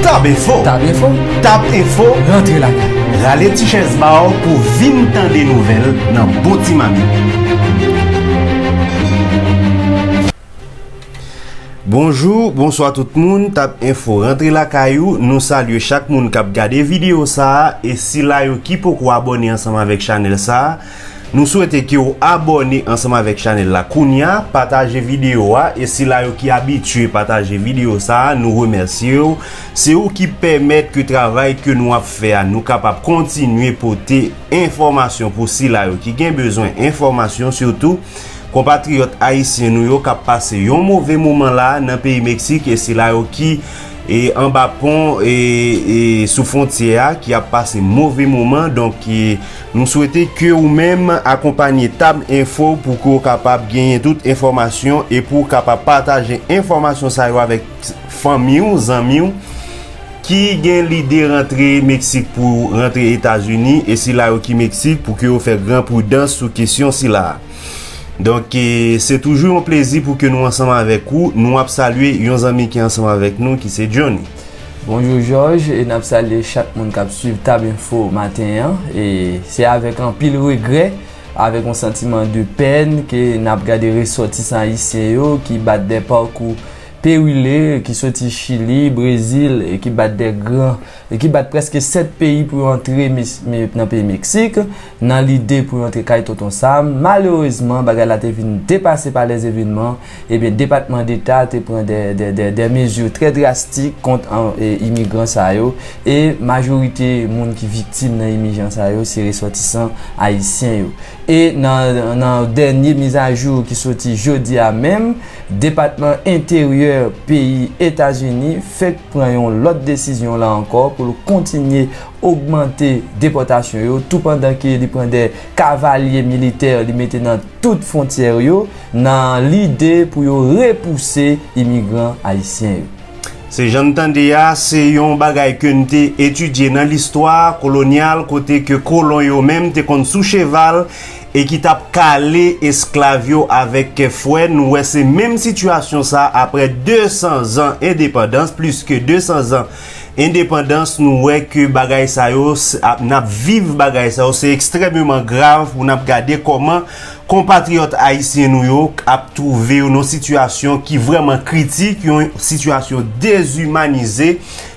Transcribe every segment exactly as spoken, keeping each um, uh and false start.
Tab Info. Tab Info. Tab Info. Rantre lakay. Rale ti chèz ba w pou vin tande nouvèl nan bon ti mamit. Bonjou, bonswa tout moun, Tab Info rantre lakay ou. Nou salye chak moun k ap gade videyo sa a e sila yo ki poko abòne ansanm avèk chanèl sa a. Nou swete ke w abòne ansanm avèk chanèl la kounye a, pataje videyo a e sila yo ki abitye pataje videyo sa a, nou remèsye w. Se ou ki pèmèt ke travay ke nou ap fè a, nou kapab kontinye pote enfòmasyon pou sila yo ki gen bezwen enfòmasyon, sitou konpatriyòt ayisyen nou yo k ap pase yon move moman la nan peyi Meksik e sila yo ki e anba pon e, e sou fwontyè a ki ap pase move moman. Donk, e, nou swete ke ou menm akonpanye Tab Info pou ke w kapab genyen tout enfòmasyon e pou w kapab pataje enfòmasyon sa yo avèk fanmi w, zanmi w ki gen lide rantre Meksik pou rantre Etazini e sila yo ki Meksik pou ke yo fè gran pridans sou kesyon sila a. Donk, e, se toujou yon plezi pou ke nou ansanm avèk ou. Nou ap salye yon zanmi ki ansanm avèk nou, ki se Johnny. Bonjou Jòj, e n ap salye chak moun k ap swiv Tab Info maten an. E se avèk anpil regrè, avèk yon santiman de pèn ke n ap gade resòtisan ayisyen yo ki bat dè pakou perilye, ki soti Chili, Brezil, e ki bat dè gran, e ki bat prèske sèt peyi pou yo antre Mes-, Me-, nan peyi Meksik, nan lide pou yo antre kay Tonton Sam. Malerezman, bagay la te vin depase pa lèzevenman. Ebyen, Depatman Deta te pran dè, dè, dè, dè mezi trè drastik kont an, e, imigran sa yo. E majorite moun ki viktim nan imigran sa yo, se resòtisan ayisyen yo. E nan, nan dènye mizajou ki soti jodi a menm, Depatman Enteryè peyi Etazini fèk pran yon lòt desizyon la ankò pou l kontinye ogmante depòtasyon yo, tou pandan ke li pran dè kavalye militè li mete nan tout fwontyè yo, nan lide pou yo repouse imigran ayisyen yo. Se jan n tande a, se yon bagay ke n te etidye nan listwa kolonyal, kote ke kolon yo menm te konn sou cheval e ki t ap kale esklav yo avèk fwè. Nou wè se menm sitiyasyon sa a, aprè de san zan endepandans, plis ke de san zan endepandans, nou wè ke bagay sa yo, s-, ap, n ap viv bagay sa yo, se ekstrèmeman grav pou n ap gade kòman konpatriyòt ayisyen nou yo ap twouve yo nan yon sitiyasyon ki vrèman kritik, yon sitiyasyon dezimanize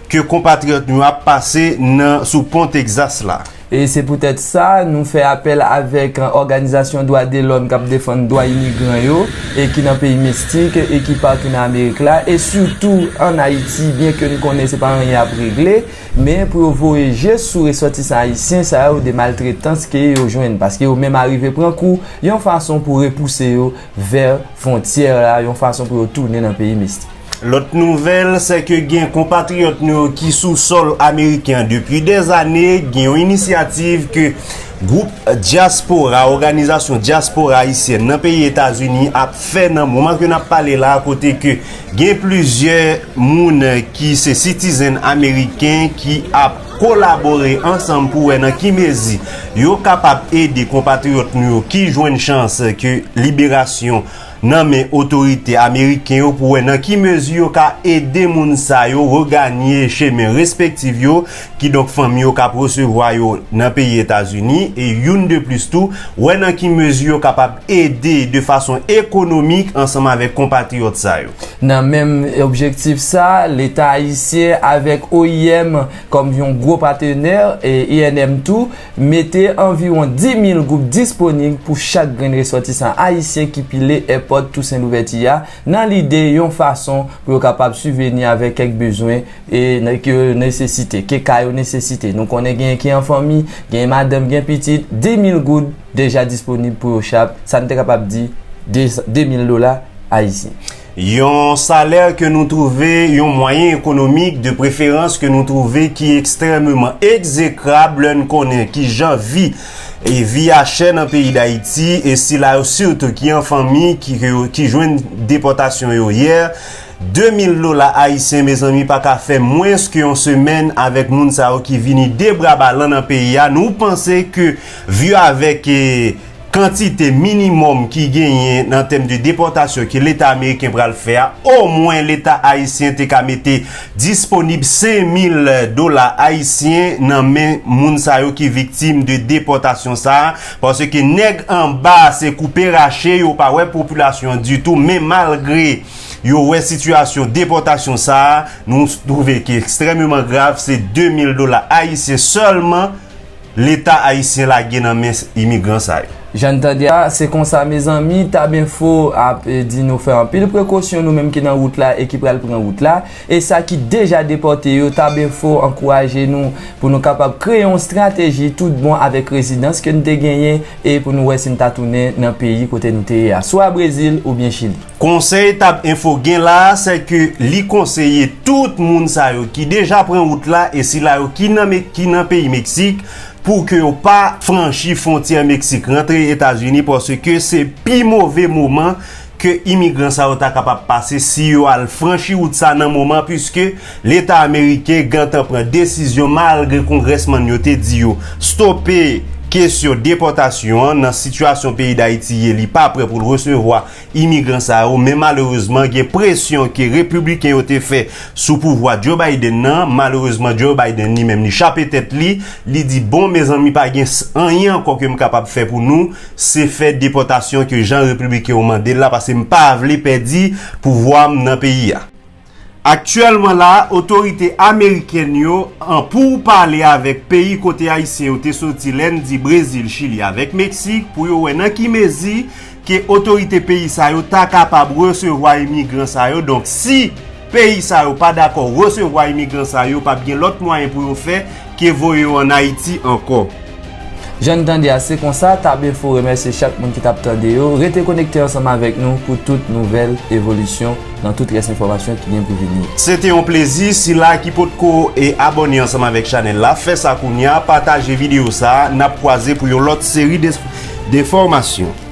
ke konpatriyòt nou yo ap pase nan, sou pon Tegzas la. E se poutèt sa, nou fè apèl avèk, e, òganizasyon dwa de lòm k ap defann dwa imigran yo, e ki nan peyi Meksik, e ki patou nan Amerik la, e sitou ann Ayiti, byen ke n konnen se pa anyen y ap regle, men pou yo voye je sou resòtisan ayisyen sa yo de maltretans ke yo jwenn, paske yo menm arive pran kou, yon fason pou repouse yo vè fwontyè la, yon fason pou yo tounen nan peyi Meksik. Lòt nouvèl, se ke gen konpatriyòt nou yo ki sou sòl ameriken an depi dèzane, gen yon inisyativ ke gwoup dyaspora, òganizasyon dyaspora ayisyèn nan peyi Etazini ap fè nan moman ke n ap pale la, kote ke gen plizyè moun ki se sitizen ameriken ki ap kolabore ansanm pou wè nan ki mezi yo kapab ede konpatriyòt nou yo ki jwenn chans ke liberasyon nan men otorite ameriken yo pou wè nan ki mezi yo ka ede moun sa yo reganye chemen respektif yo, kidonk fanmi yo k ap resevwa yo nan peyi Etazini, e youn de plis tou, wè nan ki mezi yo kapab ede de fason ekonomik ansanm avèk konpatriyòt sa yo. Nan menm objektif sa, Leta ayisyen avèk O I M kòm yon gwo patenè, e I N M tou, mete anviwon dis mil goud disponib pou chak grenn resòtisan ayisyen ki pile èpòt Tousen Louvèti a, nan lide yon fason pou yo kapab sibveni avèk kèk bezwen e nan, ke yo nesesite, ke ka yo nesesite. Nou konnen genyen ki an fanmi, genyen madanm, gen pitit, dis mil goud deja disponib pou yo chak, sa n te kapab di de, de mil dola ayisyen. Yon salè ke nou twouve, yon mwayen ekonomik de preferans ke nou twouve ki ekstrèmeman egzekrab lè n konnen ki jan vi e vi a chè nan peyi Dayiti, e sila yo sitou ki an fanmi, ki, ki, ki jwenn depòtasyon yo yè. De mil dola ayisyen, mezanmi, pa ka fè mwens ke yon semèn avèk moun sa yo ki vini de bra balan nan peyi a. Nou panse ke vi avèk, e, kantite minimòm ki genyen nan tèm de depòtasyon ke Leta ameriken pral fè a, omwen Leta ayisyen te ka mete disponib senk mil dola ayisyen nan men moun sa yo ki viktim de depòtasyon sa a, paske nèg anba se koupe rache, yo pa wè popilasyon an ditou, men malgre yo wè sitiyasyon depòtasyon sa a, nou twouve ki ekstrèmeman grav, se de mil dola ayisyen sèlman Leta ayisyen lage nan men imigran sa yo. Jan n tande a, se konsa, mezanmi, Tab Info ap eh, di nou fè anpil prekosyon, nou menm ki nan wout la e ki pral pran wout la. E sa ki deja depòte yo, Tab Info ankouraje nou pou nou kapab kreye yon estrateji tout bon avèk rezidans ke n te genyen e pou nou wè si n ta tounen nan peyi kote n te ye a, swa Brezil oubyen Chili. Konsèy Tab Info gen la a, se ke li konseye tout moun sa yo ki deja pran wout la e sila yo ki nan, ki nan peyi Meksik, pou ke yo pa franchi fwontyè Meksik rantre Etazini, paske se pi move moman ke imigran sa yo ta kapab pase si yo al franchi wout sa nan moman, piske Leta ameriken gentan pran desizyon, malgre kongrèsmann yo te di yo stope kesyon depòtasyon an. Nan sitiyasyon peyi Dayiti ye, li pa prè pou l resevwa imigran sa yo, men malerezman gen presyon ke repibliken yo te fè sou pouvwa Joe Biden nan. Malerezman Joe Biden li menm li chape tèt li, li di bon, mezanmi, pa gen anyen ankò ke m kapab fè pou nou, se fè depòtasyon ke jan repibliken yo mande l la, paske m pa vle pèdi pouvwa m nan peyi a. Aktyèlman la, otorite amerikèn yo an pou pale avèk peyi kote ayisyen yo te soti, Lendi, Brezil, Chili avèk Meksik, pou yo wè nan ki mezi ke otorite peyi sa yo ta kapab resevwa imigran sa yo. Donk si peyi sa yo pa dakò resevwa imigran sa yo, p ap gen lòt mwayen pou yo fè ke voye yo ann Ayiti ankò. Jan n tande a, se konsa, Tab Info remèsye chak moun ki t ap tande yo. Rete konekte ansanm avèk nou pou tout nouvèl evolisyon nan tout rès enfòmasyon ki gen pou vini. Se te yon plezi. Sila ki potko e abòne ansanm avèk chanèl la, fè sa kounye a, pataje videyo sa a. N ap kwaze pou yon lòt seri de, de enfòmasyon.